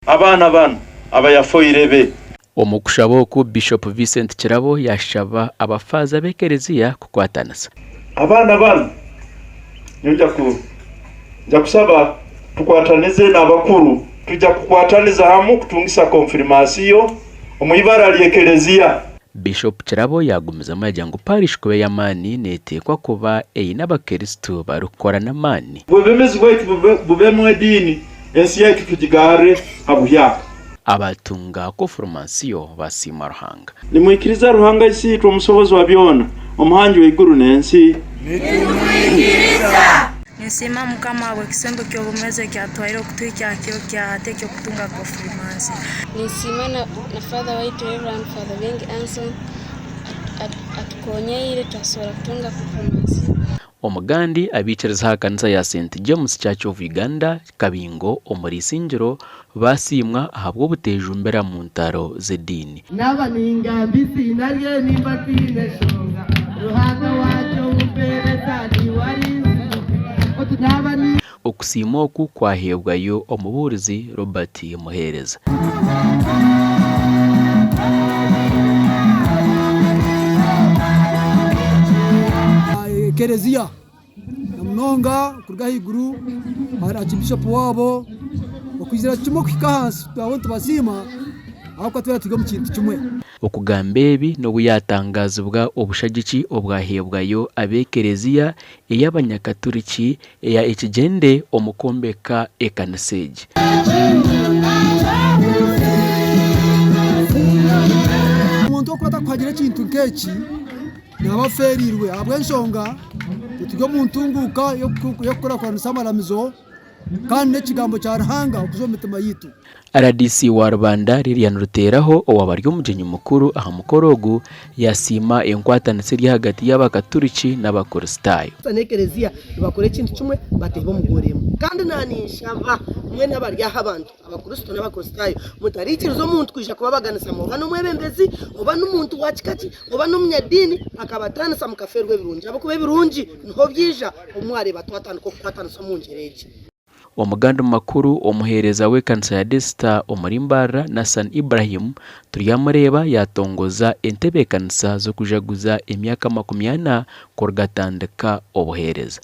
Abaana banu abayafoire be. Omu kushaba oku, Bishop Vincent Kirabo yashaba abafaaza b'ekereziya kukwatanisa. Abaana banu nyowe nja kusaba tukwatanize n'abakuru. Tuja kukwataniza hamu kutungisa konfirmasiyo omu ibara ly'ekereziya. Bishop Kirabo yaagumizamu yaagira ngu parish kuba ey'amaani neeteekwa kuba eine abakristo barikukora n'amaani. Obwebembezi bwaitu bubemu ediini, ensi yaitu tugigarre ha buhyaka. Abaatunga konfirmansiyo baasiima Ruhanga. Nimwikiriza Ruhanga Isiitwe Omusobozi wa byona, Omuhangi w'eiguru n'ensi? Nitumwikiriza. Ninsiima Mukama ahabw'ekisembo ky'obumeezi eki atuhaire okutuhikya aha kiro kya hati eky'okutunga kofirimansi. Ninsiima na Father waitu Rev. Father Bengi Anson atukonyeire twasobora kutunga kofirimansi. Omugandi abaikiriza aha kanisa ya St James Church of Uganda Kabingo omuri Isingiro baasiimwa ahabw'obuteejumbira mu ntaro z'ediini. Naaba ningamba eiziina rye nimba ntaine nshonga, Ruhanga wangye ou mpeereza niiwe arinzijuka. Oti naaba ni. Okusiima oku kwaheebwayo omubuurizi Robert Muheereza. Ekereziya na munonga kuruga ahaiguru ahari Archbishop waabo okwizira kimwe okuhika ahansi twaba nitubasiima ahabw'okuba twena turi omu kintu kimwe. Okugamba ebi n'obu yaatangazibwa obushagiki obwaheebwayo ab'ekereziya ey'abanyakaturiki eya Ekigyende omu kwombeka ekanisa egi. Omuntu orikuba atakuhagira ekintu nk'eki Naaba afeereirwe ahabw'enshonga tituri omu ntunguuka y'okukurakuranisa amaramizo kandi n'ekigambo kya Ruhanga okuza omu mitima yaitu. Rdc wa Rubanda, Lilian Ruteraho owaaba ari omugyenyi mukuru aha mukoro ogu yasiima enkwatanisa eri ahagati y'abakaturiki n'abakristaayo. N'ekereziya nibakora ekintu kimwe bateeba omugore emwe. Kandi naninshaba mwena abari aha abantu Abakristo n'Abakristaayo, mutariikiriza omuntu kwija kubabaganisamu, oba n'omwebembezi, oba n'omuntu wa kika ki, oba n'omunyadiini, akabataanisa mukafeerwa ebirungi. Ahabw'okuba ebirungi niho byaija obu mwareeba twatandika okukwatanisa omu ngyera egi. Omuganda omu makuru, Omuheereza w'ekanisa ya Daystar omuri Mbarara, Nassan Ibrahim, Turyamureeba yaatongoza entebeekanisa z'okujaguza emyaka 40 kuruga atandika obuheereza.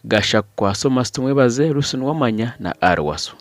Gashakwa Thomas Tumwebaze, Lucy Nuwamanya na Arwaso.